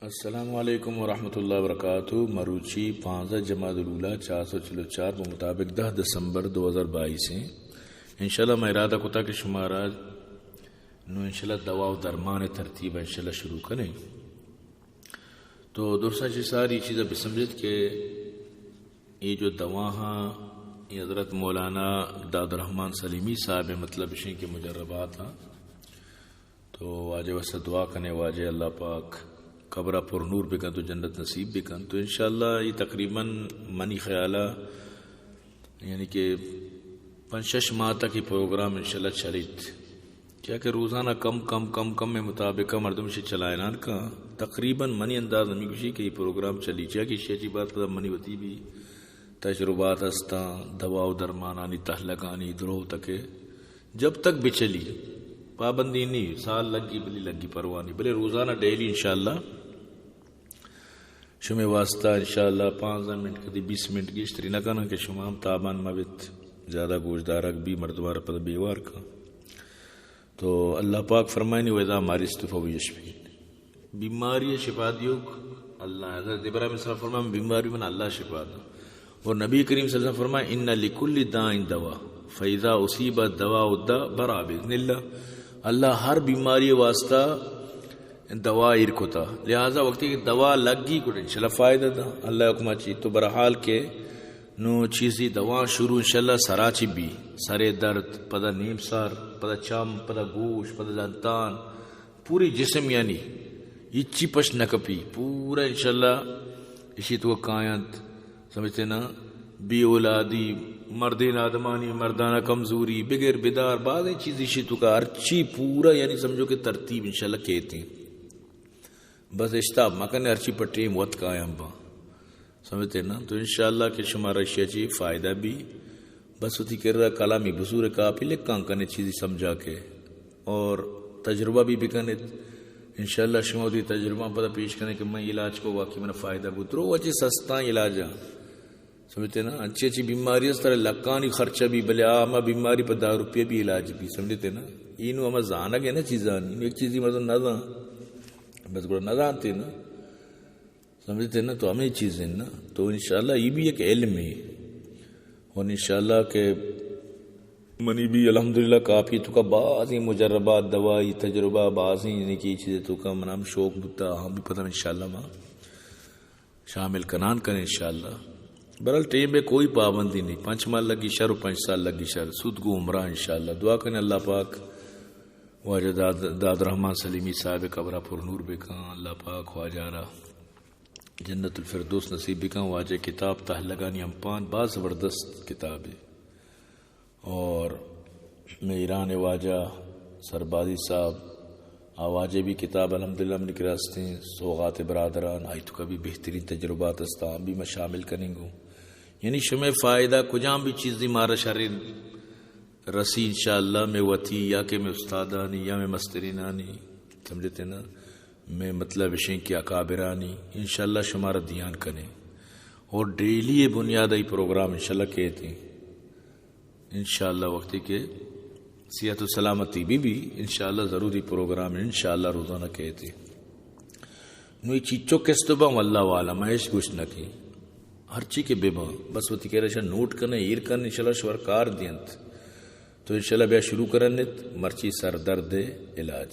السلام علیکم ورحمۃ اللہ وبرکاتہ۔ مروچی پانزدہ جمادی الاولی چار سو چل و چار، بہ مطابق دہ دسمبر دو ہزار بائیس ایں۔ انشاءاللہ ما ارادہ کتا کہ شمارا نوں انشاءاللہ دوا و درمان ترتیب انشاءاللہ شروع کنیں۔ تو درساں چہ ساری چیزا بسمجھت کہ اے جو دواہاں، اے حضرت مولانا داد الرحمن سلیمی صاحب ایں، مطلب اشیں کہ مجربات ہاں۔ تو واجہ واسطہ دعا کنے، واجہ اللہ پاک قبرہ پر نور بکن تو جنت نصیب بکن۔ تو انشاءاللہ اے تقریباً منی خیالا یعنی کہ پنچ شش ماہ تک اے پروگرام انشاءاللہ چلیت۔ چیا کہ روزانہ کم کم کم کم مطابق مردم اشی چلائینان کن۔ تقریباً منی انداز ہمی گوشی کہ اے پروگرام چلی، چیا کہ اشی چی بات پدا منی وتی بھی تجربات ہستاں، دوا و درمانانی تہلگانی درو تکے۔ جب تک بچلی، پابندی نی، سال لگی بلی لگی پرواہ نی، بلے روزانہ ڈیلی انشاءاللہ شمے واسطہ انشاءاللہ پانزدہ منٹ کدی بیست منٹ گیشتری نہ کناں کہ شما ہم تابان مہ بیت، زیادہ گوشدارگ بی مردمارا پدا بیوار کن۔ تو اللہ پاک فرمائنی، "و اذا مرضت فهو یشفین"، بیماری شفا دیوک اللہ۔ حضرت ابراہیم السلام فرمائے، "بیماری من اللہ شفا داں۔" اور نبی کریم صلی اللہ علیہ وسلم فرمائے، "ان لکل داء دوا، فاذا اصیب الدواء الداء برا باذن اللہ۔" اللہ ہر بیماری واسطہ دوا ایر کتا، لہذا وقتی کہ دوا لگی گڑا انشاءاللہ فائدہ دا اللہ حکمہ چی۔ تو برحال کہ نوں چیزی دوا شروع انشاءاللہ سرا چی بی، سرے درد، پدا نیم سر، پدا چم، پدا گوش، پدا دنتان، پوری جسم یعنی ہچی پش نہ کپی، پورا انشاءاللہ اشی تو کاینت۔ سمجھتے نا؟ بے اولادی، مردین آدمانی، مردانہ کمزوری، بگر بدار، بازیں چیز اشی تو کا ہرچی پورا یعنی سمجھو کہ ترتیب انشاءاللہ کیت ایں۔ بس اشتاب مکنے، ہرچی پہ ٹیم وت قائم باں۔ سمجھتے نا؟ تو انشاءاللہ کہ شمارا اشی چی فائدہ بی۔ بس وتی کرا کلامی بزور کاپی لکھاں کنے چیزی سمجھا کے اور تجربہ بھی بکنت۔ انشاءاللہ شما وتی تجربہ پدا پیش کنے کہ من علاج کو واقعی من فائدہ بوت۔ رو وچی سستاں علاج آں۔ سمجھتے نا؟ انچی انچی بیماری است، ترا لکھانی خرچہ بی، بلے آ ہما بیماری پہ دہ روپیہ بی علاج بی۔ سمجھتے نا؟ اینو ہما زانگ ہے نا چیزانی، اینو ایک چیزی مردم نہ زان۔ بس گڑا نہ زانتے نا۔ سمجھتے نا؟ تو ہمیں چیز ہے نا۔ تو انشاءاللہ یہ بھی ایک علم ہے۔ اور انشاءاللہ کہ منی بھی الحمدللہ کافی تو کا بعضی مجربات، دوائی، تجربہ، بعضی یعنی کہ یہ چیزیں تو کا من ہم شوق بوتا، ہم بھی پتہ انشاءاللہ ما شامل کنان کن انشاءاللہ۔ برحال ٹیم بے کوئی پابندی نہیں، پنچ ماہ لگی شر و پنچ سال لگی شر، سود گو عمرہ انشاءاللہ۔ دعا کن اللہ پاک واجہ داد، داد رحمان سلیمی صاحب قبرہ پر نور بکن، اللہ پاک واجہ را جنت الفردوس نصیب بکن۔ واجہ کتاب تہلگانی امپان باز زبردست کتابے۔ اور مئے ایران واجہ سربازی صاحب، آ واجہ بھی کتاب الحمدللہ منی کرا استیں، سوغات برادران، آئی تو کا بھی بہترین تجربات استا، ہم بھی ما شامل کنیں گوں۔ یعنی شمئے فائدہ کجام بھی چیزی مارا شرین رسی انشاءاللہ، مئے وتی یا کہ مئے استادانی یا مئے مسترینانی، سمجھتے نا، مئے مطلب اشیں کہ اکابرانی انشاءاللہ شمارا دیان کنیں۔ اور ڈیلی بنیاد ای پروگرام انشاءاللہ کیت ایں۔ انشاءاللہ وقتی کہ صحت و سلامتی بی بی، انشاءاللہ ضروری پروگرام انشاءاللہ روزانہ کیت ایں۔ نوں اے چیچو قسط باں واللہ عالم، ما ہچ گوشت نہ کیں۔ ہرچی کہ بباں، بس وتی کرا اشاں نوٹ کنے، ایر کنے، انشاءاللہ شمارا کار دینت۔ تو انشاءاللہ بیا شروع کرنت، مرچی سردرد علاج۔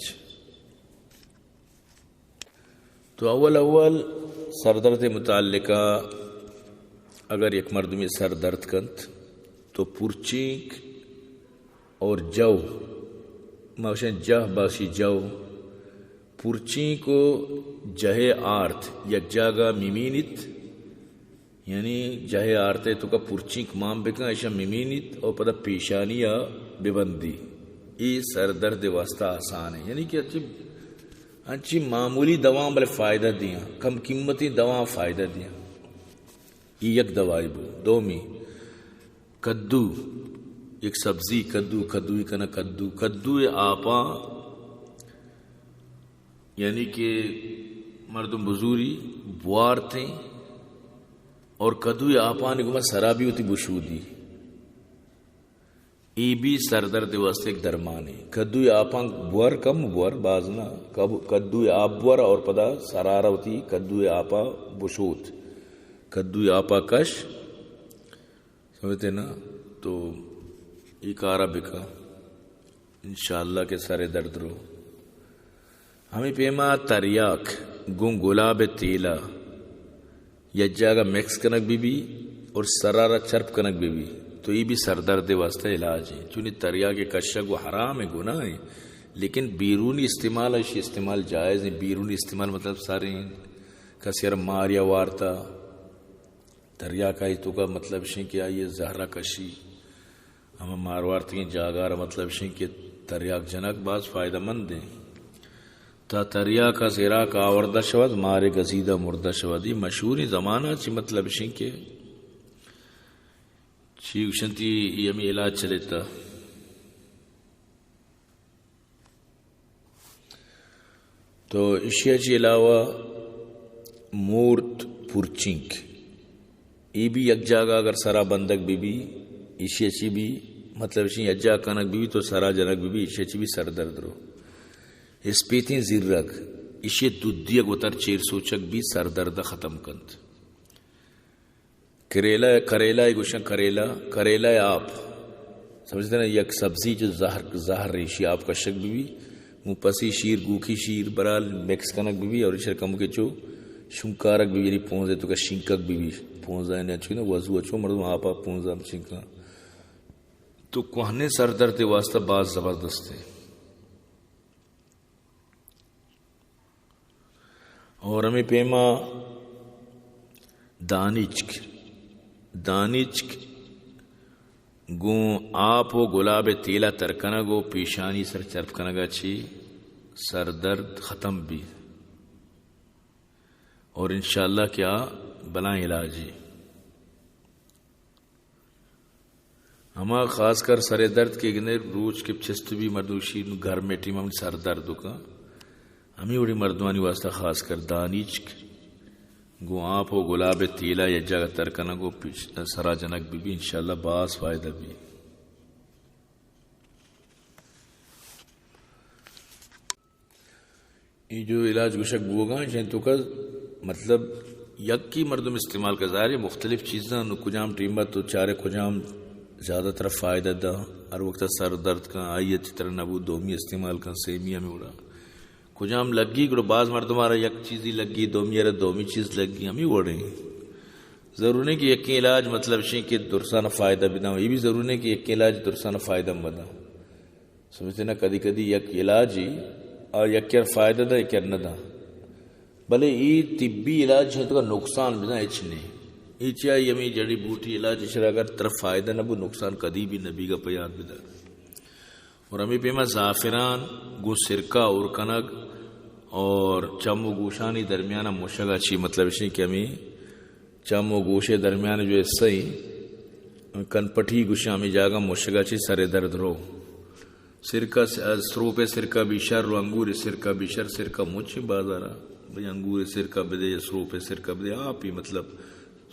تو اول اول سردرد متعلقہ اگر یک مردمی سر درد کنت تو پرچینک اور جو، ما گوشیں جہ باشی جو، پرچینک و جہے آرت یک جاگہ میمینیت، یعنی جہے آرتے تو کا پرچینک مان بکن، ایشا میمینیت اور پدا پیشانی آ ببندی۔ ای سر درد واسطہ آسان ہے، یعنی کہ اچھی، انچی معمولی دوام بلے فائدہ دیاں، کم قیمتی دوام فائدہ دیاں۔ ای یک دوائی بو۔ دومی، کدو، یک سبزی کدو، کدوی کنا کدو، کدوی آپاں، یعنی کہ مردم بزوری بوارتیں اور کدوی آپانی گما سرا بھی ہوتی بشودی۔ ای بی سردرد واسطے ایک درمانے۔ کدوی آپاں بور، کم بور، باز نہ۔ کب-، کدوی آپ بور اور پدا سرارا وتی کدوی آپا بشوت۔ کدوی آپا کش۔ سمجھتے نا؟ تو ای کارا بکا۔ انشاءاللہ کہ سر درد رو۔ ہمے پیما تریاک گوں گلاب تیلا یک جاگہ مکس کنگ بہ بی اور سرارا چرپ کنگ بہ بی، تو ای بھی سردرد واسطہ علاج ہے۔ چونی تریاک کشگ و حرام ہے، گناہ ہے، لیکن بیرونی استعمال، اشی استعمال جائز ہے۔ بیرونی استعمال مطلب سر ہیں، کسی را ماریا وارتا، تریاک آئی توکا مطلب شیں کہ آئی زہرا کشی، ہما ماروارتگیں جاگہ را مطلب شیں کہ تریاک جنگ باز فائدہ مند ہیں۔ تا تریاک از عراق آوردہ شود، مار گزیدہ مردہ شود۔ یہ مشہوریں زمانہ چی مطلب شیں کہ چی گوشنتی، یہ ہمیں علاج چلیتا۔ تو اشیا چی علاوہ مورت پرچینک، ای بھی یک جاگہ اگر سرا بندگ بہ بی، اشیا چی بھی مطلب اشی یک جاگہ کنگ بہ بی تو سرا جنگ بہ بی، اشیا چی بھی سر درد رو۔ اسپیتیں زیرگ، اشی دودیگ وتر چیر سوچگ بھی سر درد ختم کنت۔ کریلا، کریلا ء گوشن کریلا، کریلا ء آپ۔ سمجھتے نا، یک سبزی جو زہر، زہر ریشی آپ کشگ بہ بی، گوں پسی شیر، گوکی شیر، برال مکس کنگ بہ بی اور ایشر کمکے چو شنکارگ بہ بی، یعنی پونزے توکا شنکگ بہ بی، پونزا یعنی چو نا وضو چو مردم آپا پونزا شنکا۔ تو کوہنے سر درد واسطہ باز زبردست ہے۔ اور ہمیں پیما دانچک، دانچک گوں آپ و گلاب تیلا تر کنگ و پیشانی سر چرپ کنگا چی سر درد ختم بی۔ اور انشاءاللہ کہ آ بلائیں علاج ہے۔ ہما خاص کر سر درد کہ گندے روچ کہ چست بی مردوشی گرمیں ٹیم ہم سر درد کا۔ ہمیں وڑی مردمانی واسطہ خاص کر دانیچک گوں آپ و گلاب تیلا یک جگہ تر کنگ و پیش سرا جنگ بہ بی، انشاءاللہ باز فائدہ بی۔ اے جو علاج گوشگ بوگا، ایشانی توکا مطلب یکی مردم استعمال کا، ظاہر ہے مختلف چیزاں، نو کجام ٹیم تو چارے کجام زیادہ تر فائدہ دا، ہر وقت سر درد کا، آئی اچ تر نبو، دومی استعمال کا، سیمی ہمیں وڑا۔ کجام لگی، گڑا باز مردم آرا یک چیزی لگی، دومی آرا دومی چیز لگی، ہمیں وڑے۔ ضرور نہیں کہ یکی علاج مطلب شیں کہ درسان فائدہ بداں، یہ بھی ضرور نہیں کہ یکی علاج درسان فائدہ مداں۔ سمجھتے نا، کدی کدی یک علاجی آ یکر فائدہ دا، یکر نہ دا۔ بلے ای طبی علاج ہے تو نقصان بدا ہچ نہیں۔ ای چیا، ای ہمیں جڑی بوٹی علاج، اشرا اگر طرف فائدہ نہ بو، نقصان کدی بھی نبی کا پہ یاد بدا۔ اور ہمیں پیما زعفران گو سرکہ اور کنگ اور چم و گوشانی درمیان مشگا چی مطلب شیں کہ ہمیں چم و گوشے درمیان جو حصہ ہیں، کنپٹی گوشاں، ہمیں جاگہ مشگا چی سر درد رو۔ سرکہ س-، سروپ سرکہ بھی شر و انگور سرکہ بھی شر، سرکہ مچیں بازارا۔ بھئی انگور سرکہ بدے یا سروپ سرکہ بدے، آپ ہی مطلب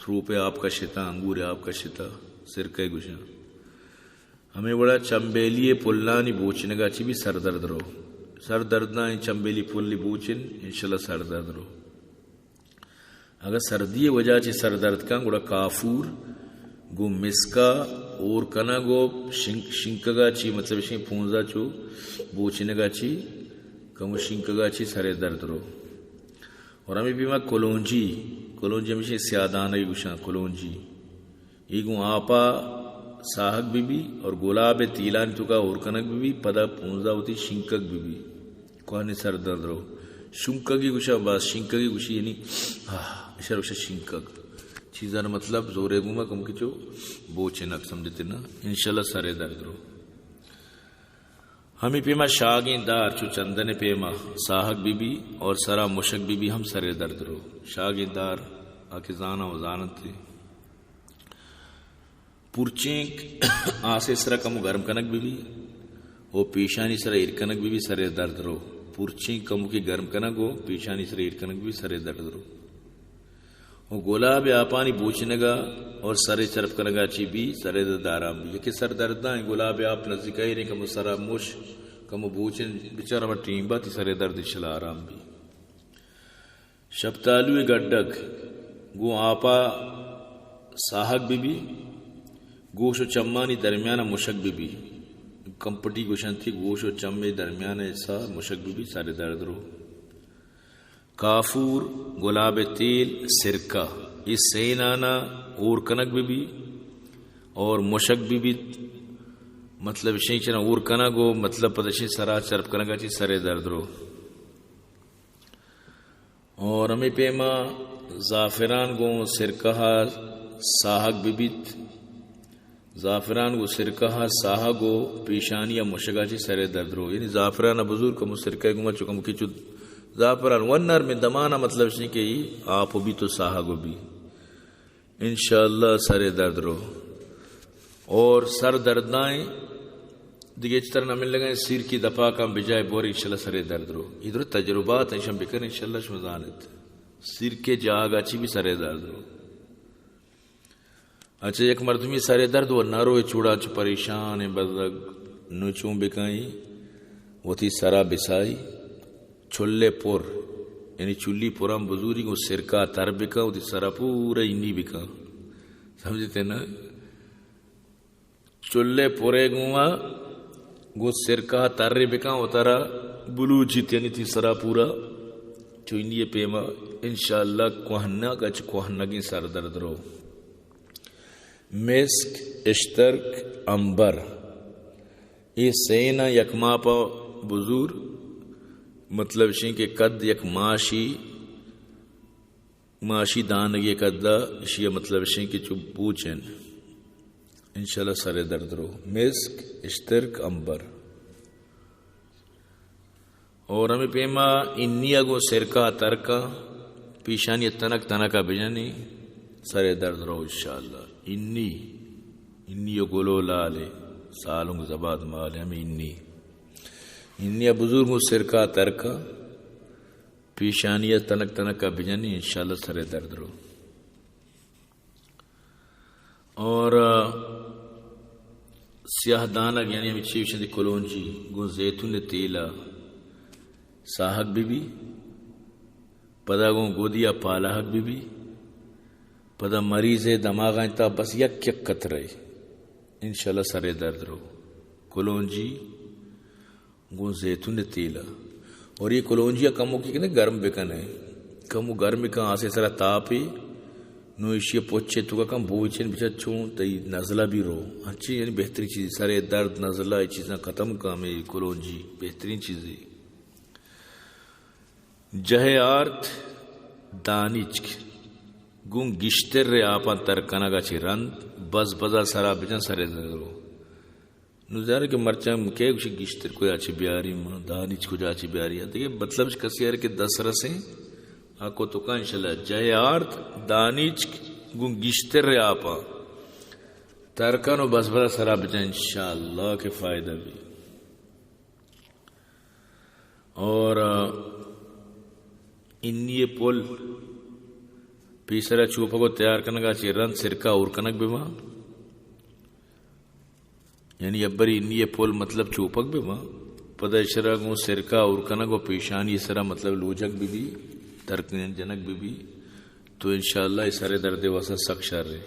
سروپ آپ کشتا، انگور آپ کشتا، سرکہ گوشاں۔ ہمیں وڑا چمبیلی پلانی بوچنگا چی بھی سر درد رو۔ سر درد نہ، چمبیلی پلی بوچن، انشاءاللہ سر درد رو۔ اگاں سردی ء وجہ چہ سر درد کن، گڑا کافور گوں مسکا اور کنگ و شنک-، شنکگا چی، مطلب شیں پونزا چو بوچنگا چی، کمو شنکگا چی سر درد رو۔ اور ہمیں پیما کلونجی، کلونجی ہمیشہ سیادانگی گوشاں کلونجی۔ ای گوں آپا ساہگ بہ بی اور گلاب تیلانی توکا ہور کنگ بہ بی، پدا پونزا وتی شنکگ بہ بی۔ کوہنی سر درد رو۔ شنکگی گوشا، باز شنکگی گوشی یعنی، آہ، اشار گوشا شنکگ۔ چیزان مطلب زورے گوما کم کچو بوچنگ، سمجھتے نا؟ انشاءاللہ سر درد رو۔ ہمیں پیما شاگیں دار چو چندن پیما ساہگ بہ بی اور سرا مشک بہ بی ہم سر درد رو۔ شاگیں دار آ کہ زاناں و زاننت۔ پرچینک آسے سرا کمو گرم کنگ بہ بی و پیشانی سرا ایر کنگ بہ بی سر درد رو۔ پرچینک کمو کہ گرم کنگ و پیشانی سرا ایر کنگ بہ بی سر درد رو۔ و گلاب آپانی بوچنگا اور سرے چرپ کنگا چی بی سرے درد آرام بی۔ یکے سر درداں گلاب آپ نزدیکائی ریں کمو سرا مش کمو بوچن بچار ہما ٹیم با تی سرے درد انشاءاللہ آرام بی۔ شپتالوئے گڈگ گوں آپا ساہگ بہ بی، گوش و چمانی درمیان ء مشگ بہ بی۔ کمپٹی گوشنتی گوش و چمے درمیان ء حصہ مشگ بہ بی، سر درد رو۔ کافور، گلاب تیل، سرکہ، اے سینانا اور کنگ بہ بی اور مشگ بہ بیت۔ مطلب شیں چنا اور کنگ و مطلب پدشیں سرا چرپ کنگا چی سر درد رو۔ اور ہمے پیما زعفران گوں سرکہ ء ساہگ بہ بیت۔ زعفران گوں سرکہ ء ساہگ و پیشانی ء مشگا چی سر درد رو۔ یعنی زعفران ء بزور کمو سرکہ گوں چکم کی چو زعفران ون نرم دمانا مطلب شنی کہ ای آپ و بیت و ساہگ و بی۔ انشاءاللہ سر درد رو۔ اور سر دردائیں دیگه چتر نہ ملگا ہیں، سیر کی دپا کم بجائے بور انشاءاللہ سر درد رو۔ ادھر تجربات ہیں، شم بکن انشاءاللہ شما زانت۔ سیر کے جاگا چی بھی سر درد رو۔ اچھا، یک مردمی سر درد و نہ روئے چوڑا چ پریشان ہیں بزگ، نو چون بکائیں وتی سرا بسائی۔ چلے پر، یعنی چلی پران بزوری گوں سرکا تر بکا، وتی سرا پورا اینی بکا۔ سمجھتے نا؟ چلے پرے گوں آ، گوں سرکا تر بکا، وترا بلوچی تینی تی سرا پورا چو اینی پیما انشاءاللہ کوہنگ اچ کوہنگیں سر درد رو۔ مسک، اشترک، امبر۔ اے سئیناں یک ماپا بزور، مطلب شیں کہ کد یک ماشی، ماشی دانگے کدا، اشی مطلب شیں کہ چو بوچن۔ انشاءاللہ سر درد رو۔ مسک، اشترک، امبر۔ اور ہمیں پیما انی ء گوں سرکہ ترکاں پیشانی تنک تنک ء بجنی، سر درد رو انشاءاللہ۔ انی، انی و گلو لالے، سالونگ زباد مالے، ہمیں انی۔ انی ء بزرگ گوں سرکہ ترکاں پیشانی ء تنک تنک ء بجنی، انشاءاللہ سر درد رو۔ اور، آ، سیاہ دانگ، یعنی ہمیں چی گوشنتی کلونجی، گوں زیتون تیل ء ساہگ بہ بی، پدا گوں گودی ء پالاہگ بہ بی، پدا مریض ء دماغ ء تا بس یک یک قطرہ، انشاءاللہ سر درد رو۔ کلونجی، گوں زیتون تیل ء۔ اور یہ کلونجی ء کمو کی کنے گرم بکنے۔ کمو گرم کن آسے سرا تاپے۔ نو ایشی پچے تو کم بوچن بچا چون تئی نزلہ بھی رو۔ اچھی یعنی بہترین چیز، سر درد، نزلہ، یہ چیزاں ختم کام ہے کلونجی، بہترین چیز ہے۔ جہے آرت دانیچک گوں گشتر آپاں تر کنگا چی رند بز بزا سرا بجن سر درو۔ نو زانئے کہ مرچاں کئے گوشی گیشتر کجا چہ بیاری، من دانیچ کجا چہ بیاری۔ دگہ مطلب اش کسے ارے کہ دست رسیں، آ کو تو کا انشاءاللہ۔ جہے آرت دانیچک گوں گیشتر آپاں ترکن و بس بس سرا بجن انشاءاللہ کہ فائدہ بی۔ اور، آ، انی پل پیسرا چوپگو تیار کنگا چہ رند سرکہ اور کنگ بما۔ یعنی ابری انی پل مطلب چوپگ بما۔ پدا اشرا گوں سرکہ اور کنگ و پیشانی سرا مطلب لوجگ بی بی، ترکن جنگ بی بی۔ تو انشاءاللہ یہ سر درد واسطہ سک شر ہے۔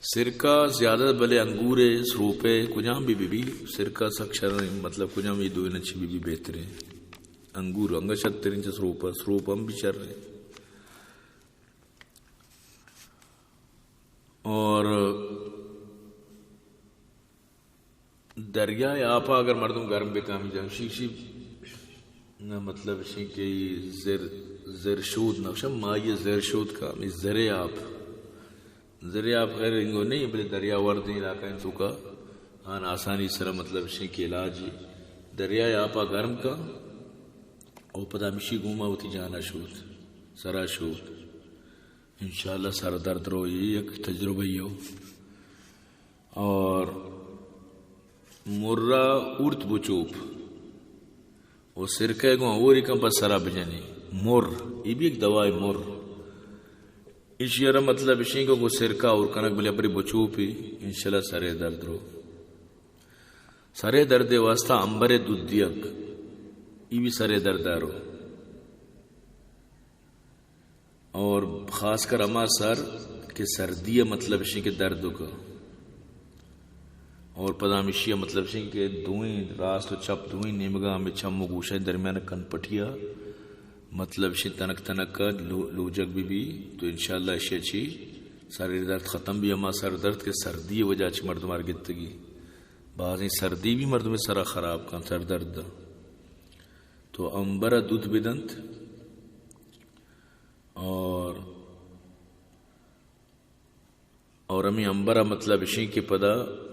سرکہ زیادہ بلے انگور ء سروپ ء کجام بھی بہ بی، سرکہ سک شر ہیں، مطلب کجام یہ دوئیں چی بہ بی بہتریں۔ انگور انگا شرتریں چہ سروپ ء، سروپ ہم بھی شر ہیں۔ اور دریائے آپا اگر مردم گرم بکن، ہمے جمشید شی نہ، مطلب شی کہ زر، زر شود نہ، شم مائی زر شود کا، ہمے زر آپ۔ زر آپ خیر انگو نہیں، بلے دریا وردیں علاقہ ہیں تو کا آن آسانی سرا مطلب شی کہ علاج۔ دریائے آپا گرم کا، او پدا ہمشی گوما وتی جانا شود، سرا شود۔ انشاءاللہ سر درد رو، یہ یک تجربہ ہی ہو۔ اور مرا اورت بچوپ و سرکہ گوں ہوری کن پہ سرا بجنی۔ مر، ای بھی ایک دوائی مر۔ ایشی را مطلب اشیں کہ گو سرکہ اور کنگ بلے بری بچوپی، انشاءاللہ سرے درد رو۔ سرے درد واسطہ امبرے دودھ دیگ، ای بھی سرے درد رو۔ اور خاص کر ہما سر کہ سردی ہے، مطلب اشیں کہ درد کا۔ اور پدا ہمیشی ہے، مطلب اشیں کہ دوئیں راست و چپ دوئیں نیمگا ہمیں چم و گوشیں درمیان کن پٹیا، مطلب اشیں تنک تنک کا لو-، لوجگ بھی بھی، تو انشاءاللہ اشی چی سر درد ختم بھی۔ ہما سر درد کہ سردی وجہ چی مردم آر گتگی، بازیں سردی بھی مردم سرا خراب کن، سر درد۔ تو امبرا دودھ بدنت اور، اور ہمیں امبرا مطلب اشیں کہ پدا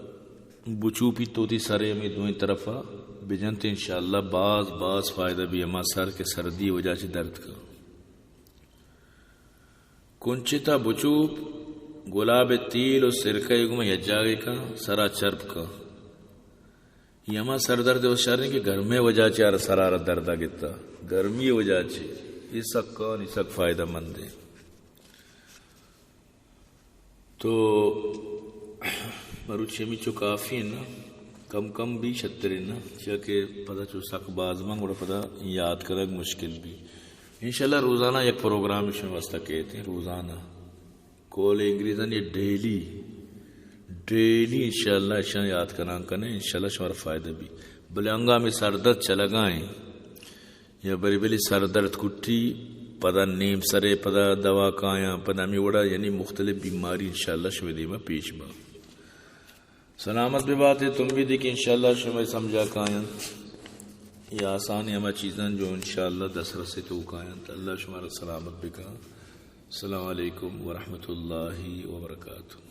بچوپی تو تی سرے ہمیں دوئیں طرفا بجنت، انشاءاللہ باز باز فائدہ بھی ہما سر کہ سردی وجہ چی درد کا۔ کنچتا بچوپ، گلاب تیل و سرکہ گما یجاگے کا، سرا چرپ کا۔ یہ ہما سر درد و شریں کہ گرمے وجہ چی آر سرا را دردا گتا، گرمی وجہ چی۔ یہ سکانی سک فائدہ مند ہے۔ تو مروچی ہمیں چو کافی ہے نا، کم کم بھی شتر ہے نا، چیا کہ پدا چو سک باز من گڑا پدا یاد کنگ مشکل بھی۔ انشاءاللہ روزانہ یک پروگرام شما واسطہ کہتے ہیں، روزانہ۔ قول انگریزاں یہ ڈیلی، ڈیلی انشاءاللہ اشاں یاد کنان کنے، انشاءاللہ شمارا فائدہ بھی۔ بلے انگا ہمیں سردرد چلگائیں یا بری بلی سردرد کٹی، پدا نیم سرے، پدا دوا کایاں، پدا ہمیں وڑا یعنی مختلف بیماری انشاءاللہ شمے دیما پیش با۔ سلامت بباتے تم بھی، دیکھ انشاءاللہ شمے سمجھا کاینت۔ یہ آسان ہما چیزاں جو انشاءاللہ دسترس تو کاینت۔ اللہ شمارا سلامت بکا۔ السلام علیکم ورحمۃ اللہ وبرکاتہ۔